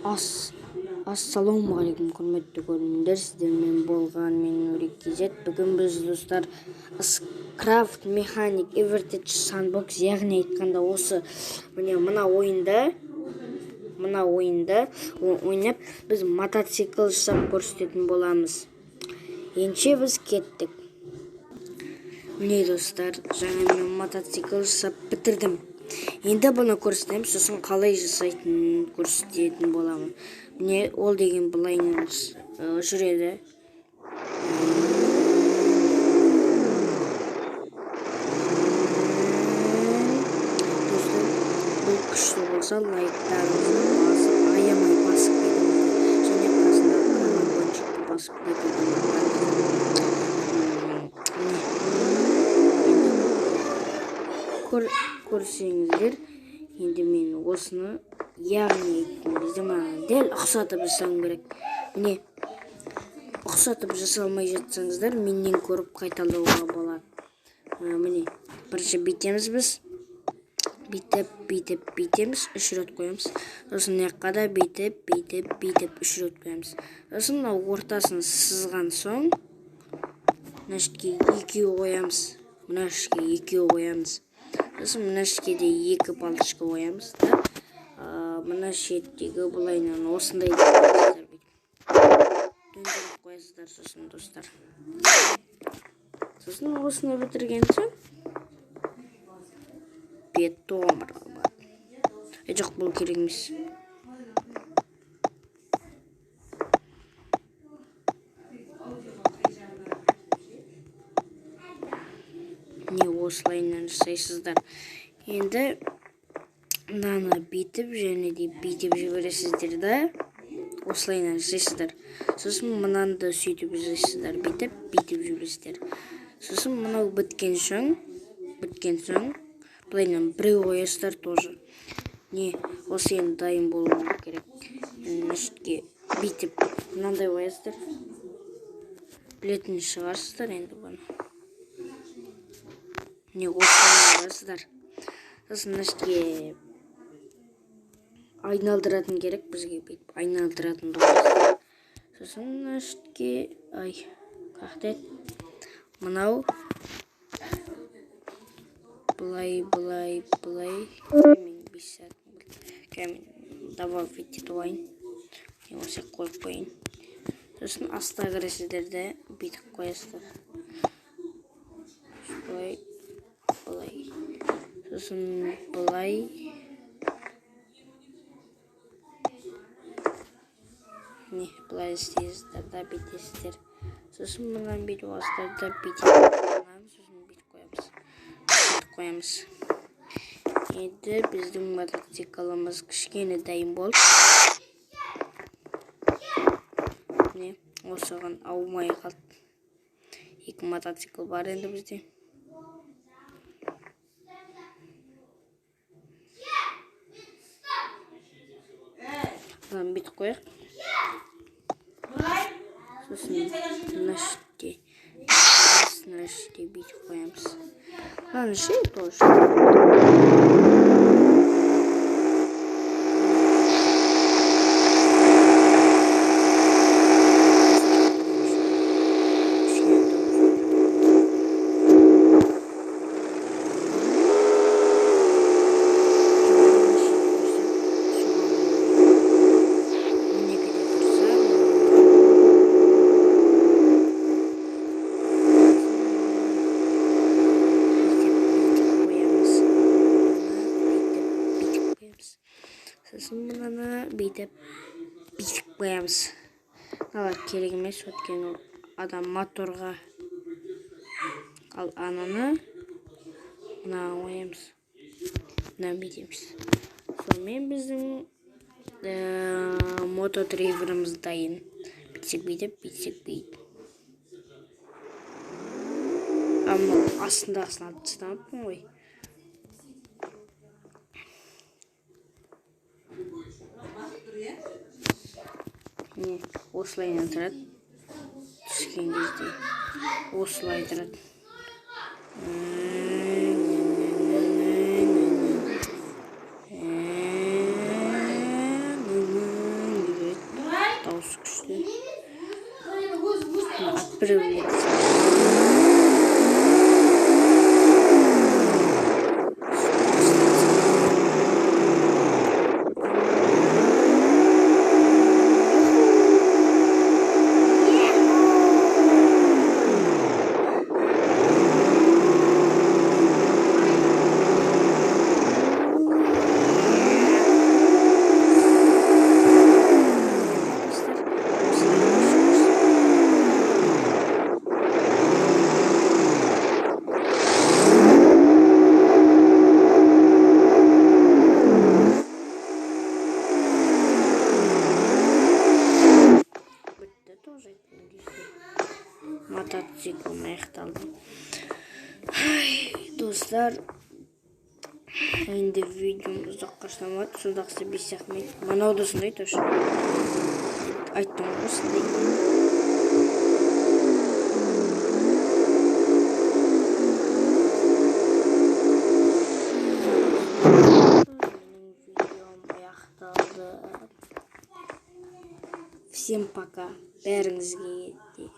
Ассалаумағалейкум, құрметті көрермендер, сіздермен болған мен Нурик KZ. Бүгін біз, достар, Craft Mechanic Evertech Sandbox, яғни айтқанда осы міне мына ойынды ойнап біз мотоцикл жасап көрсететін боламыз. Ендеше біз кеттік. Міне, достар, жаңа мен мотоцикл жасап бітірдім. Енді бұны көрсетемін, сосын қалай жасайтынын көрсететін боламын. Міне, ол деген былайынан жүреді. Достар, бұл күшті болса, лайктарыңызды басып, аямай басып кетіңіздер. Және қасындағы колокольчикті басып кетуді ұмытпаңыздар. Міне, енді көрсеңіздер, енді мен осыны, яғни айтқан кезде маған дәл ұқсатып жасауым керек. Міне, ұқсатып жасалмай жатсаңыздар, менен көріп қайталауға болады. Міне, бірінші бүйтеміз біз. Бүйтіп, бүйтіп, бүйтеміз, 3 рет қоямыз. Сосын мына жаққа да бүйтіп, бүйтіп, бүйтіп 3 рет қоямыз. Сосын мына ортасын сызған соң мына жерге екеу қоямыз. Мына жерге екеу қоямыз. Сосын мына жерге де 2 палочка қоямыз да. Мына шеттегі былайынан осындай қоясыздар, бүйтіп дөңгелек қоясыздар. Сосын, достар, сосын осыны бітірген соң бетон бар. Жоқ, бұл керек емес. Не, осылайынан жасайсыздар. Енді мынаны бүйтіп және де бүйтіп жібересіздер да, осылайынан жасайсыздар. Сосын мынаны да сөйтіп жасайсыздар, бүйтіп, бүйтіп жібересіздер. Сосын мынау біткен соң былайынан біреу қоясыздар тоже. Не, осы енді дайын болу керек. Мына жерге бүйтіп мынандай қоясыздар. Білетін шығарсыздар енді бұны. Не, осылай қоясыздар. Сосын мына жерге айналдыратын керек бізге, бүйтіп айналдыратын қоясыздар. Сосын мына жерге, ай, қаяқта еді? Мынау былай, былай, былай. Мен 5 сағат мен добавить етіп алайын. Мен осы қойып қояйын. Сосын астына кіресіздер де бүйтіп қоясыздар. Былай, былай. Сосын былай. Не, былай істейсіздер да бүйтесіздер. Сосын мынаны бүйтіп аласыздар да бүйтіп мынаны, сосын бүйтіп қоямыз. Бүйтіп қоямыз. Енді біздің мотоцикліміз кішкене дайын болды. Міне, осыған аумай қалды. 2 мотоцикл бар енді бізде. Мынаны бүйтіп қояйық. Сосын мына жерге, мына жерге бүйтіп қоямыз. Мынаны ше тоже. Сосын мынаны бүйтіп бүйтіп қоямыз. Мыналар керек емес, өйткені ол адам моторға. Ал ананы мынаған қоямыз. Мынаны бүйтеміз. Сонымен біздің мотодрайверіміз дайын. Бүйтсек бүйтіп, бүйтсек бүйтіп. А мынау астындағысын алып тастамаппын ғой. Міне, осылайынан тұрады. Түскен кезде осылай тұрады. Дауысы күшті. Отправить. Достар, осылай. Бітті, тоже айтқан кезде мотоциклім аяқталды. Ай, достар, енді видеом ұзаққа шыдамады, сонда бес ақ. Мынау да сондай тоже, айттым ғой, осындай. Менің видеом аяқталды. Всем пока, бәріңізге де.